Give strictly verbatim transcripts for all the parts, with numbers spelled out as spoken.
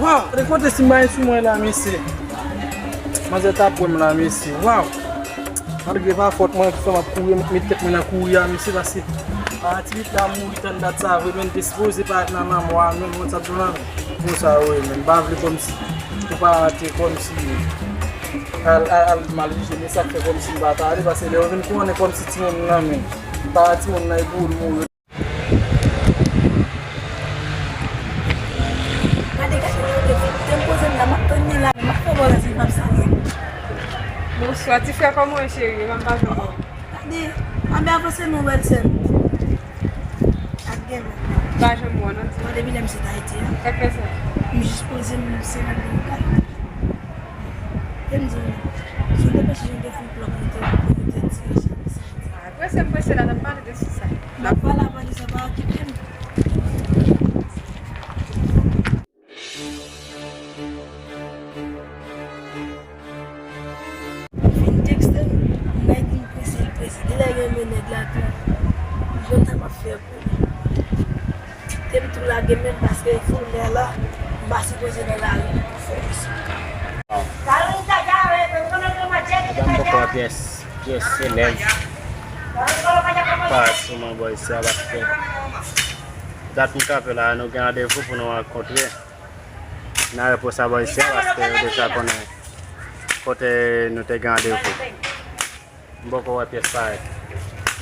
Waw, gade kote si m bay sou mwen la, mesye. Manzè t ap wè m la, mesye. Waw. Malgre pa fòt mwen ki fè m ap kouri, m ap met tèt mwen nan kouri a, mesye, paske a ti pitit la mouri tann dat sa vre, men te sipoze parèt nan lanmò a, men mwen sa di w la, konsa yo ye, men m pa vle kòmsi, pou pa te kòmsi, al, al, al mal jije, men sa k fè kòmsi m pa ta ale, paske lè yo vin konnen kòmsi timoun nan, men, pa timoun nan, e pou l mouri. Gade, gade, gade, te m poze m la, m ap tann li la, m ap fè bò la, si m ap salye. Bonswa, ti frè, kòman w ye, cheri? Kòman pa janm wè w? Gade, anben avanse non, bèl sè m. Ak gen men. Pa janm wè w, non, ti. Bon, depi lè m sot Ayiti a. Sa k fè sa? M jis poze m, se rad mwen kay. Te m di w, si w te panche jan de flip lòk, ou te, ou te tire chemiz. Prese m prese la, n ap pale de sa. N ap pale avan de sa, pa okipe m. M fin tekste l, nèg vin prese, l prese. Genlè renmen nèg la tou. Jwenn sa m ap fè pou li. Te m tou lage men m paske jounè la, m pa sipoze nan lari pou fè misye. Madanm poko wè pyès, pyès elèv pa sou mwen bò isi a paske dat m kanpe la, nou gen randevou pou nou rankontre nan repo sa bò isi a paske yo deja konnen kote nou te gen randevou. M poko wè pyès parèt.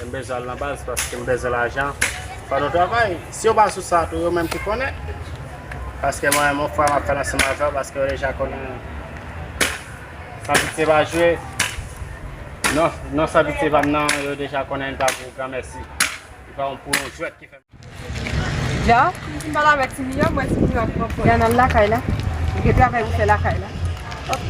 M bezwen al nan baz paske m bezwen lajan. Fò nou travay. Si yo pa sou sa tou, yo menm ki konnen. Paske mwen menm yon fwa m ap fè l ansanm avè w paske yo deja konnen. San pitye pa jwe. Non, non, san pitye pa m nan, yo deja konnen, m ta di w granmèsi. Li pa yon pou yon jwèt ki fè m. Ja, m fin pale avèk Ti Milyon, m wè Ti Milyon ap pran pòz. Li al nan lakay la. Li gen travay pou fè lakay la. Ok.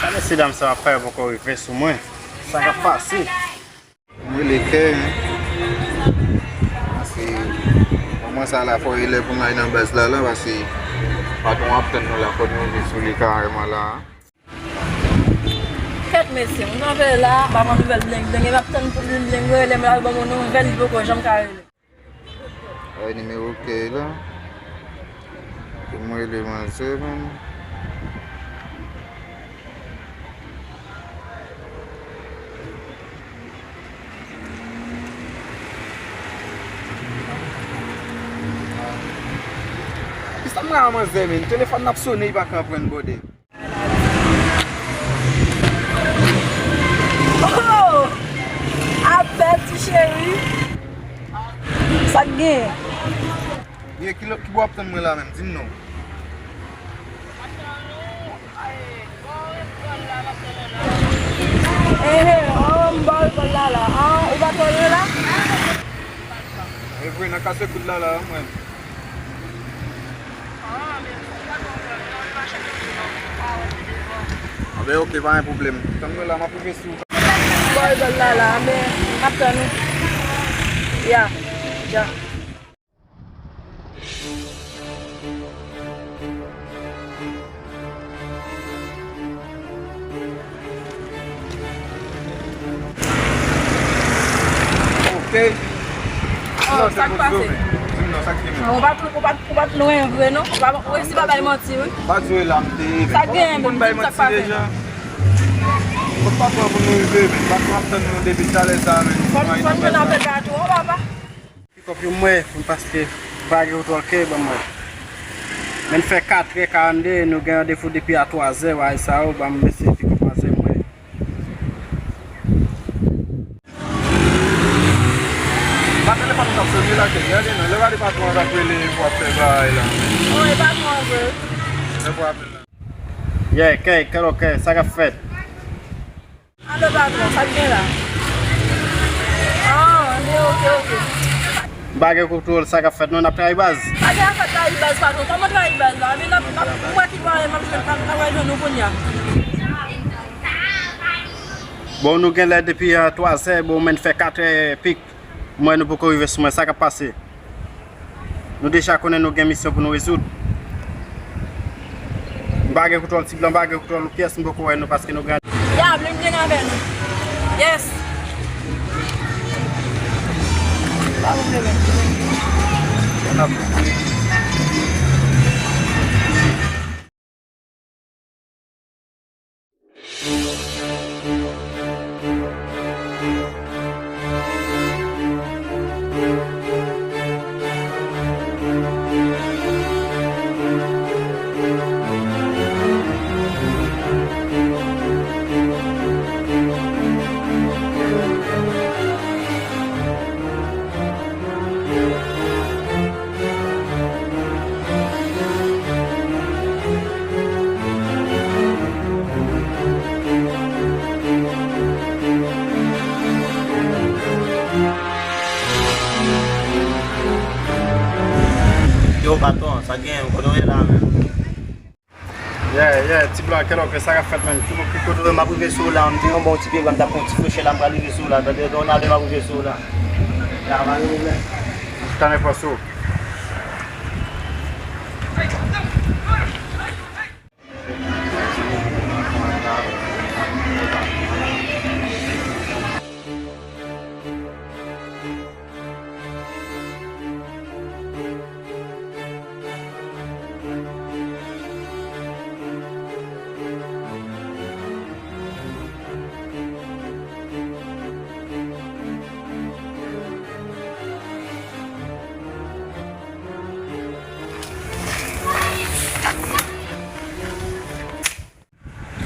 Sa mesye dam sa ap fè poko rive sou mwen. Sa k ap pase? M rele Kè, paske moman sa la fò e lè pou m al nan baz la la, paske patwon ap tann nou la, fò nou rive sou li kareman la. Kèt mesye, m kanpe la, pa pran nouvèl Bling Bling, e m ap tann pou Bling Bling rele m, l al ban m yon nouvèl, li poko janm ka rele. Ay, nimewo Kè la. Pou m rele manzè, menm. Kisa m ka manzè, men? Telefòn nan ap sonnen, li pa ka pran bòdè. Oh! Apèl ti cheri. Sa k genyen? Ye, ki lè, ki bò w ap tann mwen la menm? Di m non. Ehe, oh, m bò revòl la la. Ah, ou pa twò lwen la? E vre, nan kase kout la la, mwen. Anben, ok, pa gen pwoblèm. Tann mwen la, m ap rive sou. Bò revòl la la, anben, m ap tann ou. Ya, ya. Ok. Oh, sa k pase? Di m non, sa k genyen? Ou pa t, ou pa t, ou pa t lwen vre, non? Ou pa, ou resi pa bay manti, wi. M pa di w e la m te ye, men ou konn bay manti deja. Kot patwon pou nou rive, men patwon ap tann nou depi talè sa, men nou pa jwenn apèl patwon, papa. Pikòp yo mwen, paske pa gen oto, ok, ban mwen. Men fè katrè karannde, nou gen randevou depi a twazè, bagay sa yo, ban m eseye pikòp manzè mwen. Pa telefòn ou t ap sone la, ke gade non, lè gade patwon an t ap rele pou ap fè bagay la. Oh, e patwon an vre. Lè pou apèl la. Yeah, kèy, kèl, ok, sa k ap fèt? Alo, patwon, sa k gen la? Ah, anben, ok, ok. M pa gen kontwòl sa k ap fèt non, n ap trayi baz. Pa gen afè trayi baz, patwon. Kòman trayi baz la? Epi n ap, n ap, m wè ki mwayen m ap jwenn, m ap, m ap jwenn nou kounye a. Bon, nou gen lè depi, euh, twa zè, bon, men fè kat è pik. M wè nou poko rive sou mwen, sa k ap pase? Nou deja konnen nou gen misyon pou nou rezoud. M pa gen kontwòl ti blan, m pa gen kontwòl pyès, m poko wè nou paske nou grandi. Ya, vle m byen avè nou. Yes. Pa pwoblèm. Yo, patwon, sa gen, kote w ye la menm? Yeah, yeah, ti blan, kèlòk, sa k ap fèt menm? Ki, ki kote w ye? M ap rive sou w la, m te yon bon ti pye, m t ap pran ti frechè la, m pral rive sou w la, tande, Donald, m ap rive sou w la. Ya, pa gen pwoblèm. Ou chita nenpòt sou.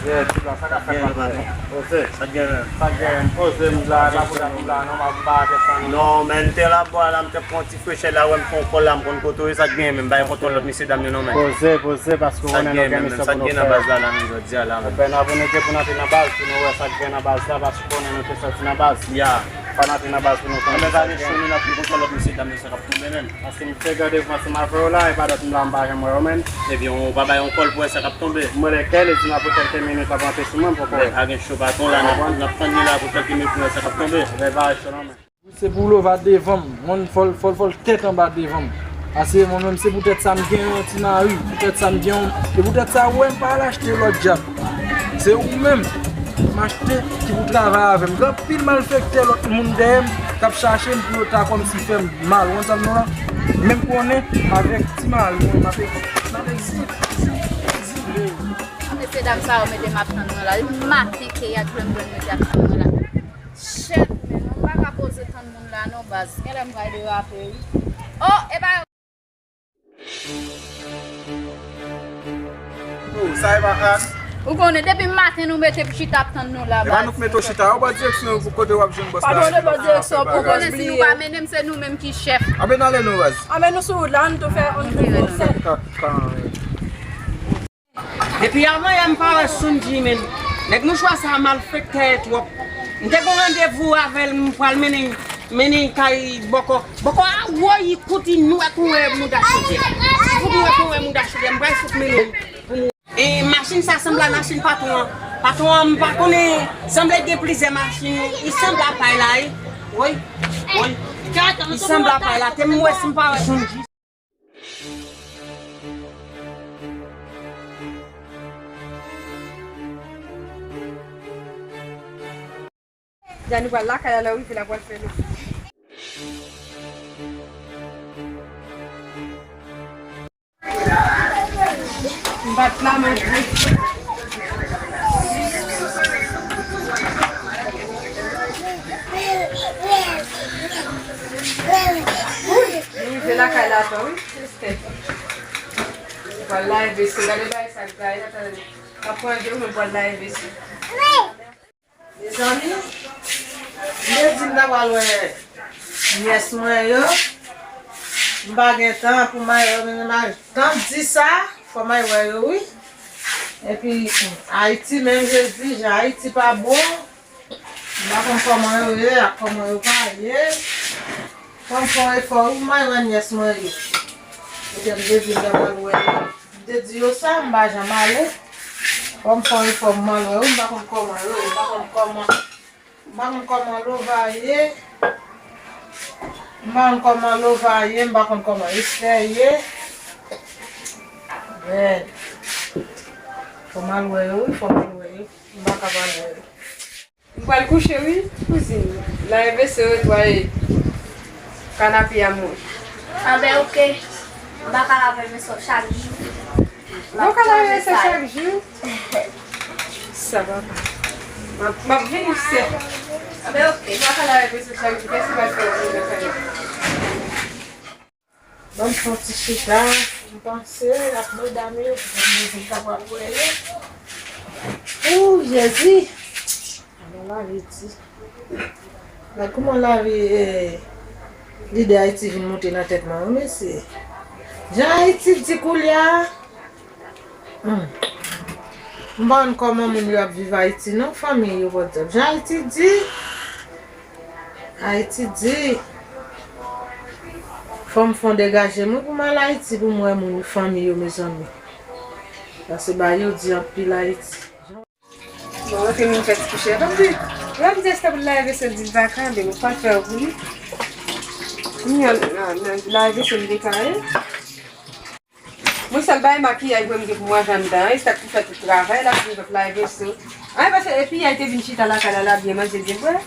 Yeah, ti blan, sa k ap fèt, patwon? Poze. Sa k gen menm? Sa k gen menm? Poze, m la, la pou la, m la, non, m pa desann. Non, men, m te la bò la, m te pran ti frechè la, wè m fè yon kòl la, m konn kote w ye, sa k gen menm? M bay kontwòl lòt mesye dam yo non, men. Poze, poze, paske w konnen nou gen misyon pou nou fè. Sa k gen nan baz la, la, menm jodi a la, menm? Ebyen, n ap antre pou n antre nan baz, pou nou wè sa k gen nan baz la, paske w konnen nou te sòti nan baz. Ya. Fò n antre nan baz pou nou konnen sa k gen. Anben, pa gen cho, nou n ap pran kontwòl lòt mesye dam yo, sa k ap tonbe menm. Paske m fè gade pou ansanm avè w la, e pa dat m la m pa janm wè w, menn. Ebyen, ou pa bay yon kòl pou wè sa k ap tonbe. M rele kèl, e di m apre kèlke minit l ap rantre sou mwen, m poko wè. Men pa gen cho, patwon, la, n ap, n ap tann li la pou kèlke minit pou wè sa k ap tonbe. Ebyen, pa cho non, menn. Se Pulova devan m, mwen fò l, fò l, fò l tèt anba devan m. Paske mwen menm, se poutèt sa m gen yon ti mari, poutèt sa m gen yon, e poutèt sa ou wè m pa al achte lòt djab. Se ou menm m achte ki pou travay avè m. Gen anpil malfektè lòt moun dèyè m k ap chache m pou yo ta kòmsi fè m mal. Ou konn sa m di w la? Men m konnen avèk ti mari mwen, m ap egzile. A mesye dam sa yo mete m ap tann mwen la. Depi maten Keya jwenn mwen mete ap tann mwen la. Shit, men nou pa ka poze tann moun la non, baz. Genlè m pral derape, wi. Oh, epa yo. Oh, sa e pa kras. Ou konnen, depi maten nou mete pou chita ap tann nou la, baz. Epa nou k mete w chita, ou ba direksyon pou kote w ap jwenn bòs la. Pa tande bòs direksyon pou bòs bliye. Ou konnen si nou pa mennen m, se nou menm ki chèf. Anben n ale non, baz. Anben nou sou wout la, nou tou fè on. Ka, ka, ka. Depi avanyè m pa wè Sunji, menn. Nèg mouchwa sa a malfektè twòp. M te gen randevou avè l, m pral mennen, mennen kay Bòkò. Bòkò a woy, li kout, li nwè kon wè mouda chode. Li fout nwè kon wè mouda chode, m pral fout mennen l pou mwen. E machin sa sanble a machin patwon an. Patwon an, m pa konnen, sanble gen plizyè machin. Li sanble a pay la, wi. Wi, wi. Li sanble a pay la. Te m wè si m pa wè Sunji. Dani pral lakay la, lè w rive la pral fè leson. M bat la, m al fè. M rive lakay la, wi. Pral lave veso, gade bagay sa k gaye la, tande. Ap pran je ou menm pral lave veso. Mezanmi, m te di m ta pral wè nyès mwen yo. M pa gen tan pou m al wè, men m a, tan m di sa, fò m al wè yo, wi. Epi, Ayiti menm, Jezi, jan Ayiti pa bon. M pa konn kòman yo ye ak kòman yo pa ye. Fò m fè yon efò wi, m al wè nyès mwen yo. Kote m te di m t ap al wè yo. M te di yo sa, m pa janm ale. Fò m fè yon efò m al wè yo, m pa konn kòman yo ye, m pa konn kòman, m pa konn kòman Lova ye. M pa konn kòman Lova ye, m pa konn kòman Esther ye. Men, fò m al wè yo wi, fò m al wè yo. M pa ka pa al wè yo. M pral kouche wi, kouzin. Lave veso, netwaye kanape a mwen. Anben, oke. M pa ka lave veso chak jou. Ou ka lave veso chak jou? Sa papa. M ap, m ap vini, sè. Anben, oke. M pa ka lave veso chak jou. Kèsi pral fè ou vin nan kay la? Ban m fè yon ti chita, m panse ak medam yo, pou m kapab wè yo. Ooh, Jezi! Alò, lavi di. Gad kouman lavi, eh, lide Ayiti vin monte nan tèt mwen, wi, mesye. Jan Ayiti di koulye a, Hmm. M pa konn kòman moun yo ap viv Ayiti non, fanmi yo, pòdyab. Jan Ayiti di, Ayiti di, fò m fè yon degaje mwen pou m al Ayiti pou m wè moun, fanmi yo, mezanmi. Paske bagay yo di anpil Ayiti. Bon, antre vin fè ti kouche. Lè m di, lè m di Esther pou l lave veso, di l pa ka, men mwen pral fè l pou li. Kounye a, nan, nan lave veso m dekare. Mwen sèl bagay makiyaj mwen m gen pou mwen avè anndan an, e sa k pou fè tout travay la, pou m fè lave veso. An, paske epi a te vin chita lakay la, l ap byen manje, byen bwè.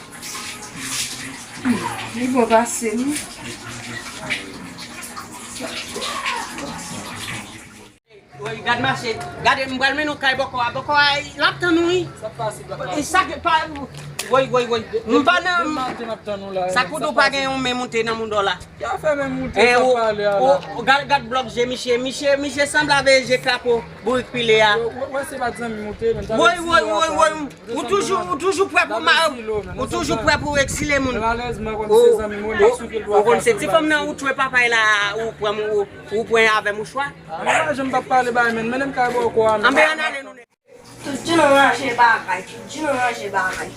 Li bon pase m. Woy, gad mache. Gade, m pral mennen w kay bòkò a. Bòkò a, l ap tann ou, wi. Sa k pase, bòkò a? E sa k pa, woy, woy, woy. M pa nan. Depi maten n ap tann ou la. Sa k pou di w pa gen yon men moute nan mouda w la? Ki afè men moute w ap pale a la? Gad, gad blòk je misye. Misye, misye sanble avè je kapo bourik pile a. Wè, wè, se pa zanmi moute, men. Woy, woy, woy, woy. Ou toujou, ou toujou prè pou ma-, ou toujou prè pou eksile moun. Malerezman, kòm se zanmi m, ou konn se ti fanm nan ou tchwe papay la, ou pran, ou, ou pran avè mouchwa. A, mwen pa janm p ap pale bagay, men mennen m kay bòkò a, men. Anben, ann ale nou. Tout jou nou ranje bagay, tout jou nou ranje bagay.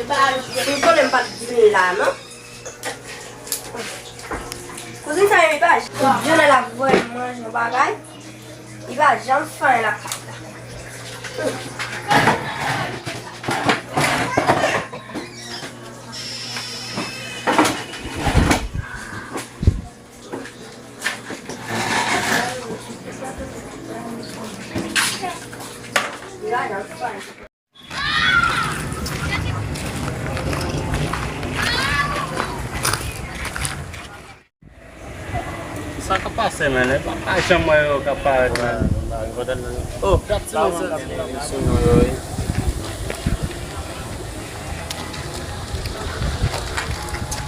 Ou konnen m pa t vin la, non? Kouzin sa yo, li pa j-, tout jounen l ap voye m ranje yon bagay. Li pa janm fè anyen lakay la. Sa k ap pase, men? E pa, pa janm wè yo k ap parèt, men. Oh, gad ti mesye sou nou yo, wi.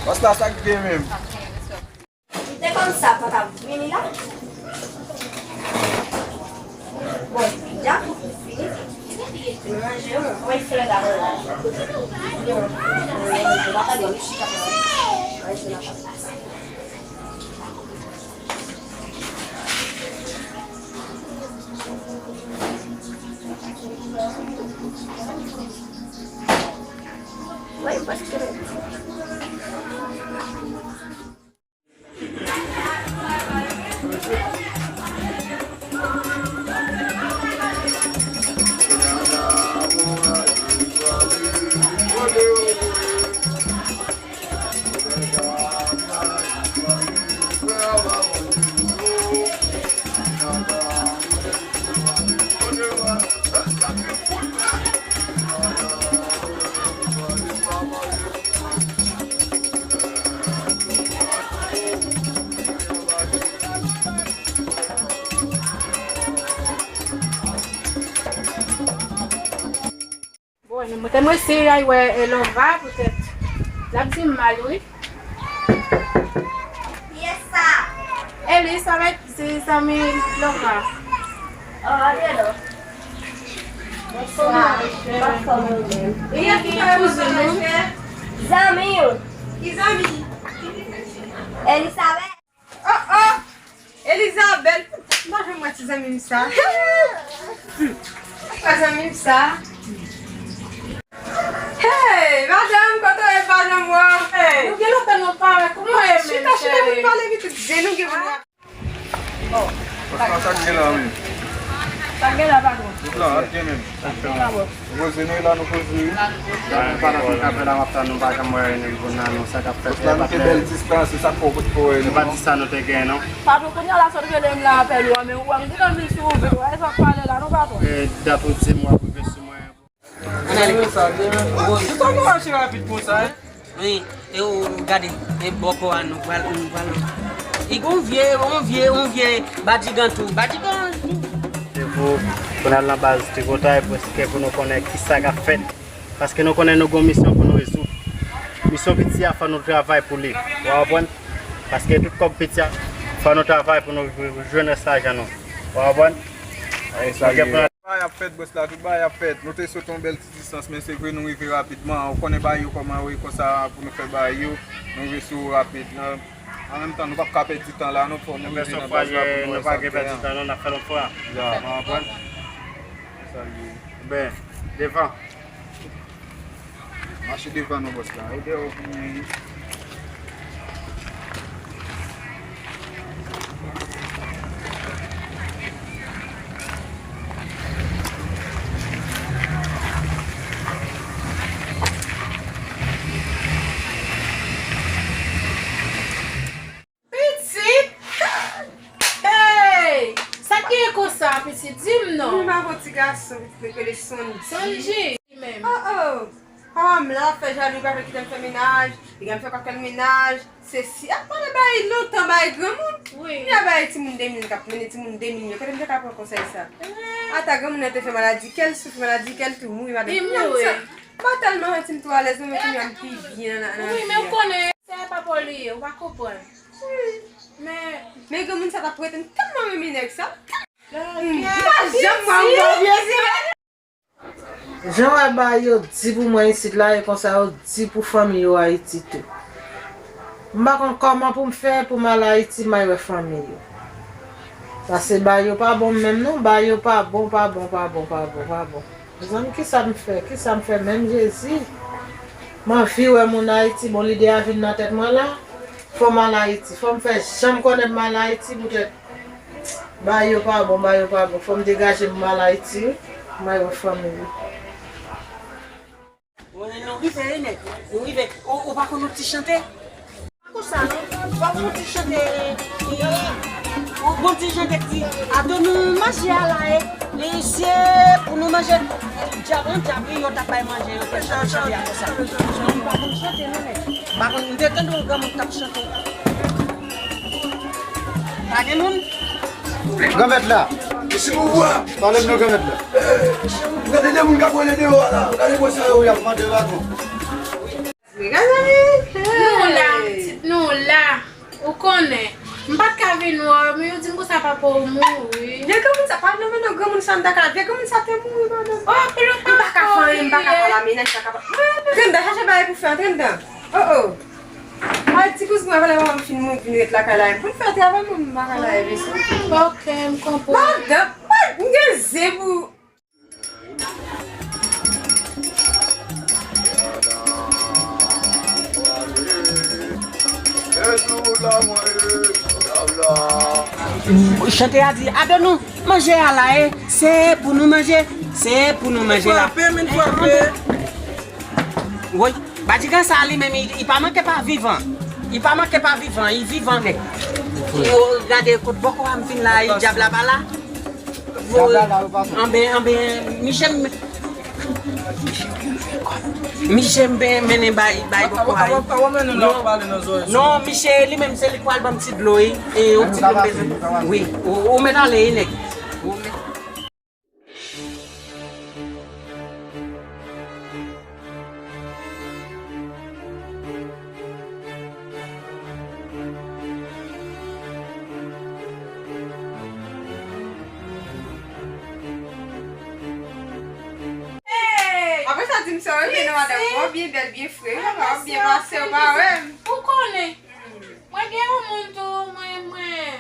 Pasta, sa k gen menm? Li te konn sa pa t ap vini la. Bon, dja tou fini. Manje, mwen, mwen flè la. Manje, mwen pa ka dòmi chita. Manje la pa. Wi, paske Bon, mwen te mwen eseye al wè, eh, Lova, poutèt l ap di m mal, wi. Kiyès sa? Elis avèk ti zanmi Lova. Oh, Adriano. Bonswa. Anfòm ou menm? Wi, ki kouzin ou? Zanmi ou? Ki zanmi? Elis avèk? Oh, oh! Elizabeth! M pa janm wè ti zanmi m sa. Pa zanmi m sa. Hey, madanm, kote w ye, m pa janm wè w? Hey! Nou gen lontan nou pa wè. E nou gen pou nou. Pastè, sa k gen la, wi? Sa k gen la, patwon? Tout la, ak gen menm. Sa k gen la, bòs? Poze nou la, nou poze, wi. Sa nou pa la pou n ka fè la, w ap fè nou pa janm wè nèg pou nan nou, sa k ap fèt. Pastè, nou te bèl distans, se sa k fè w pot pou wè nou. Se pa distans nou te gen, non. Patwon, kounye a la, sot rele m la, apèl ou a, men ou a m di nan vin sou ou, vin wè sa k pale la, non, patwon? E dat ou di m w ap rive sou mwen. Ann ale. Demen sa, demen. Ou konn mache rapid konsa, hein? Wi, e ou gade, e bòkò a nou pral, nou pral. Li gon vye, yon vye, yon vye badigan tou. Badigan. Se pou, pou n al nan baz tripotay, prèske pou nou konnen ki sa k ap fèt. Paske nou konnen nou gon misyon pou nou rezoud. Misyon piti a, fò nou travay pou li. Ou konprann? Paske tout kòb piti a, fò nou travay pou nou jwenn rès lajan nou. Ou konprann? Ay, sa nou gen ye. Plan. Bagay ap fèt, bòs la, tout bagay ap fèt. Nou te sot yon bèl ti distans, men se vre nou rive rapidman. Ou konnen bagay yo kòman yo ye konsa pou nou fè bagay yo. Nou rive sou ou rapid. Nan, an menm tan, nou p ap ka pèdi tan la, non, fò nou rive nan baz la pou nou wè sa k gen an. Nou pa gen pèdi tan, non, n ap fè l yon fwa. Ya. Ou konprann? Sa l ye. Ben, devan. Mache devan non, bòs la. E dèyè w pou mwen ye. Pitit! Hey! Sa k gen konsa, pitit? Di m non. M ap yon ti gason, pitit, li rele Sonji. Sonji? Li menm. Oh, oh! Papa m la ap fè jalou, li pa vle kite m fè mennaj, li gen fè kòk fè mennaj, se si, ap pale bay lontan, bay granmoun. Wi. Kounye a bay timoun de mil k ap mennen timoun de mil yo, kote m te ka pran konsèy sa? Eh. Ata granmoun nan te fè maladi kè l, soufri maladi kè l tou, mouri madanm. Li mouri. Kounye a m sa, m pa tèlman santi m twò alèz, non, men kounye a m pi byen nan, nan, nan vi a. Wi, men ou konnen, se papa w li ye, ou pa konprann. Wi. Men, men granmoun sa t ap prete m tèlman renmen nèg sa. M pa janm wè yon bon vye zye. Jan w wè bagay yo di pou mwen isit la, e konsa yo di pou fanmi yo Ayiti tou. M pa konn kòman pou m fè pou m al Ayiti, m al wè fanmi yo. Paske bagay yo pa bon menm non, bagay yo pa bon, pa bon, pa bon, pa bon, pa bon. Mezanmi, kisa m fè? Kisa m fè menm, Jezi? M anvi wè moun Ayiti, bon, lide a vin nan tèt mwen la. Fò m al Ayiti, fò m fè jan m konnen m al Ayiti poutèt bagay yo pa bon, bagay yo pa bon. Fò m degaje m, m al Ayiti, wi. M al wè fanmi m. Wi, nou rive, wi, nèg. Nou rive. Ou, ou pa konn yon ti chante? Pa konsa, non. Ou pa konn yon ti chante, e, ou, bon ti chante ki, ado nou manje a la, e, li se pou nou manje. Dyab, an dyab, wi, yo t ap bay manje, yo te chante, chante a konsa. Non, m pa konn chante, non, nèg. M pa konn, m te tande yon granmoun k ap chante. Pa gen moun? Granmèt la. Mesi pou ou a. Pale m non, granmèt la. Gade de moun k ap rele deyò a la. Gade mwen sa yo, y ap mande baton. Mezanmi. Nou la, pitit, nou la. Ou konnen. M pa t ka vin wè w, men yo di m konsa papa w mouri. Vye granmoun sa, pa nonmen non granmoun sa, m ta ka. Vye granmoun sa te mouri, madanm. Oh, pou nou pa. M pa ka fè anyen, m pa ka fè la, mennaj pa ka. Antre anndan, chache bagay pou fè, antre anndan. Oh, oh. Ay, ti kouzin mwen, valè manman m fin mouri, vin ret lakay la, m konn fè travay mwen, m pa ka la, e bese. Ok, m konprann. Madanm, mwen, m gen zen pou. Chante a di, ado nou, manje a la, e, se pou nou manje, se pou nou manje la. Frape, men frape. Woy, badigan sa li menm, li, li pa manke pa vivan. Li pa manke pa vivan, li vivan nèt. Yo, gade kot bòkò a m fin la, e dyab la pa la. Anben, anben, Michel, Michel ben mennen bay, bay bòkò a. Non, Michel li menm se li k pral ban m ti dlo, wi. E yon ti dlo m bezwen. Wi, ou, ou mèt ale, wi, nèg. Ou mèt. Hey! Apre sa, di m sa, wi, men non, madanm, w byen bèl, byen fre, wi, papa, w byen pase, w pa wè m. Ou konnen, mwen gen yon moun tou, mwen, mwen,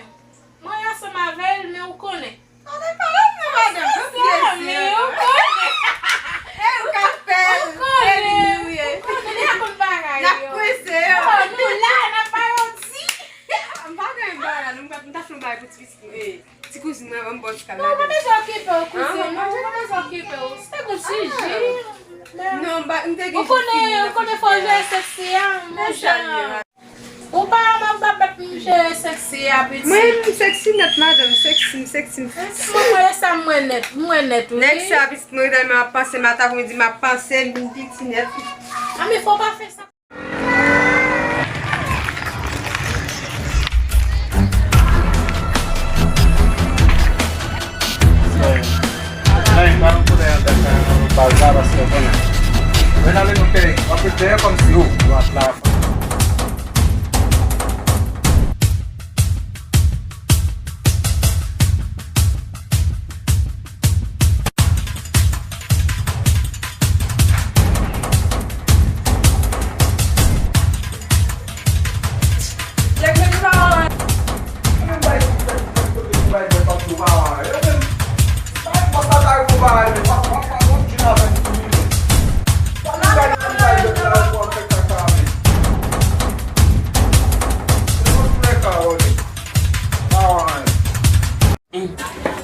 mwen ansanm avè l, men ou konnen. Pale, pale m non, madanm. Mezanmi, ou konnen. E ou ka fè l. Ou konnen. E li nou ye. Ou konnen, n ap konn bagay yo. N ap prese yo. Oh, nou la, n ap bay yon ti. M pa gen, m pa Non, m pa, m te gen Ou konnen, ou konnen fò jere seksi a, mon jan. Ou pa, m ap bat, bat m jere seksi a, pitit. Mwen, m seksi nèt, madanm, m seksi, m seksi, m seksi. Mwen, mwen, sa mwen nèt, mwen nèt, wi. Nèg sa, pitit, mwen, m ap panse, m ap di, m ap panse, m piti nèt. A, men fò pa fè sa. Nèg, pa nan kote a, baz la, paske w konnen. Mwen ale nou fè anpil dèyè kòmsi ou, ou ap la.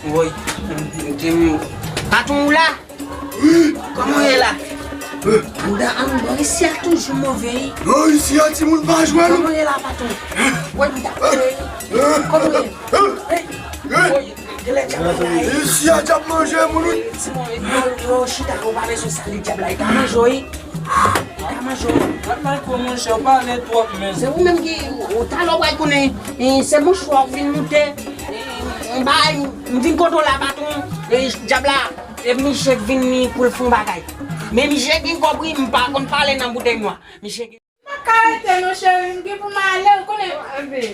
Woy, patwon ou la? Kòman w ye la? Anndan anndan isi a toujou move wi. Non, isi a timoun pa jwenn. Kòman w ye la, patwon? Woy, m ta kòman w ye? Woy, genlè djab la ye. Isi a djab manje moun wi. Timoun, yo, yo chita, yo pa bezwen sali djab la, li ka manje w wi. Li ka manje w. Mwen pa ko monchè, w pale twòp menm. Se ou menm ki, ou talè w pral konnen, e, se mouchwa w vin moute, e, m bay, m vin kote w la, patwon, e, djab la, e misye k vin ni pou l fè yon bagay. Men misye gen kòb wi, m pa konn pale nan boutèy nwa. Misye gen M pa ka rete non cheri, m gen pou m ale, ou konnen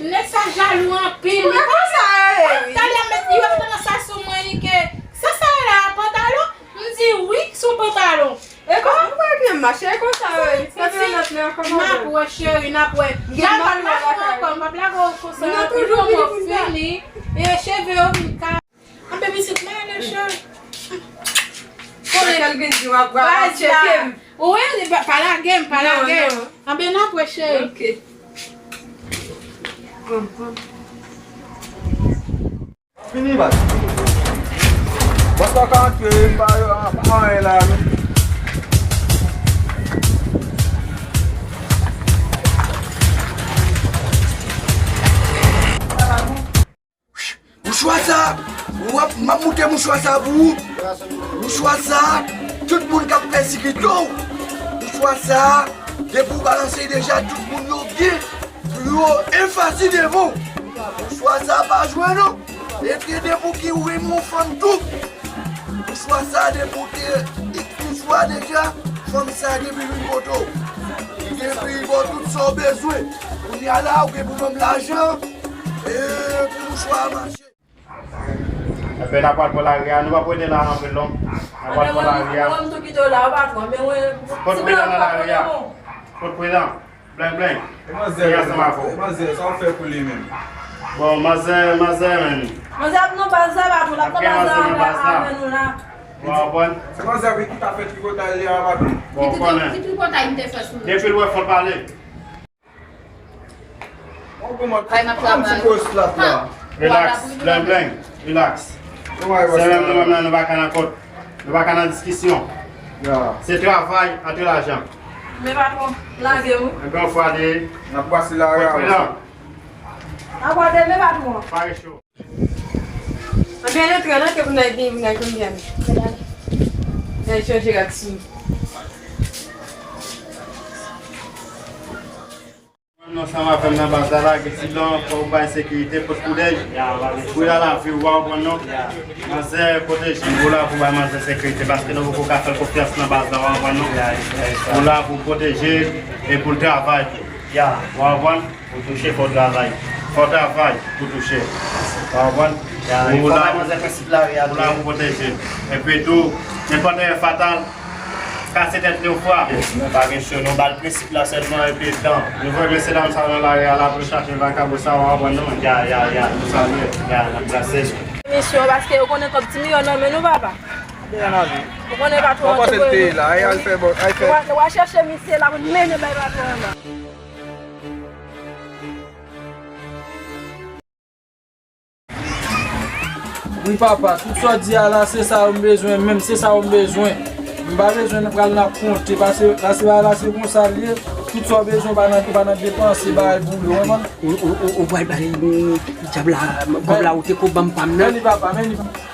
nèg sa jalou anpil. Talè m met li ap tande sa sou mwen, li ke, sa sa ye la, pantalon? M di wi, se yon pantalon. E konsa, m pa gen mache, e konsa, wi. Sa gen lòt lè ankò, m ap wè, cheri, n ap wè. M ap lage w ankò, m ap lage w konsa. Toujou m ap fini. E cheve yo vin ka. Anben pitit, m ale, cheri. Konnen l gen di w ap, w ap tcheke m. Wi, pa, pa lage m, pa lage m. Anben, n ap wè, cheri. Ok. Fini, baz. Bòs la ka antre, m pa, pa anyen la, non. Mouchwa sa, w ap, m ap moute mouchwa sa pou ou. Mouchwa sa, tout moun k ap pèsekite w. Mouchwa sa, depi w balanse deja, tout moun yo gen pou yo efase devan w. Mouchwa sa pa jwe non. Epi depi w ki renmen yon fanm tou. Mouchwa sa, depi w te mouchwa deja, fanm sa depi vin kote w. Depi ba w tout sa w bezwen. Kounye a la, ou gen pou ban m lajan. E pou mouchwa a mache. Ebyen, n a pral pran lari a, nou p ap rete la anpil non. N a pral pran lari a. Mwen, m tou kite w la, patwon, men mwen, Kot prezidan nan lari a? Kot prezidan? Blengblenng. E manzè, e manzè, sa w fè pou li menm? Bon, manzè, manzè, menm. Manzè ap nan baz la, patwon, l ap nan baz la avè nou la. Ou konprann? Se manzè ki ta fè tripotay li a, patwon. Bon, ou konnen. Ki tripotay m te fè sou nou? Depi l wè fò l pale. Ay, m ap travay. Relax, Blengblenng, relax. Se menm nou menm nan, nou pa ka nan kont, nou pa ka nan diskisyon. Se travay, antre lajan. Men patwon, lage wi. Yon gran fwa de. N ap pase la wi. N ap gade men patwon. Pare cho. Anben, antre, antre pou n al gen, pou n al konn byen. N al chanje rad sou nou. Mwen ansanm avè m nan baz la, lage silans, fò w bay sekirite, pot koulèj. Pou la lavi w, ou konprann non? Manzè, pwoteje m, ou la pou bay manzè sekirite, paske nou poko ka fè l konfyans nan baz la, ou konprann non? Ou la pou pwoteje l e pou l travay tou. Ou konprann? Pou touche, fò w travay. Fò w travay pou touche. Ou konprann? Ou la, ou la pou pwoteje l. Epi tou, nenpòt erè fatal, kase tèt li yon fwa. Yes, men pa gen cho, nou ba l prensip la sèlman epi dan. Nou voye mesye dam sa nan lari a la pou yo chache vakabon sa, ou konprann non? Ya, ya, ya. Nou salye. Ya, n ap brase. Misyon, paske yo konnen kòb ti milyon nan men nou, papa. Ou konnen patwon an te voye nou. Ou panse l te la, al fè bò, al fè. Wa, wa chèche misye la pou n mennen bay patwon an la. Wi papa, tout sa w di a la, se sa yo m bezwen, menm se sa yo m bezwen. M pa bezwen nou pral nan konte, pase, pase bagay la se konsa l ye. Tout sa w bezwen, ou pa nan, ou pa nan depanse bagay pou li, ou konprann? Ou, ou, ou, ou pral bay, mm, dyab la, kòb la ou te ko ban m pa m nan. Men li papa, men li papa.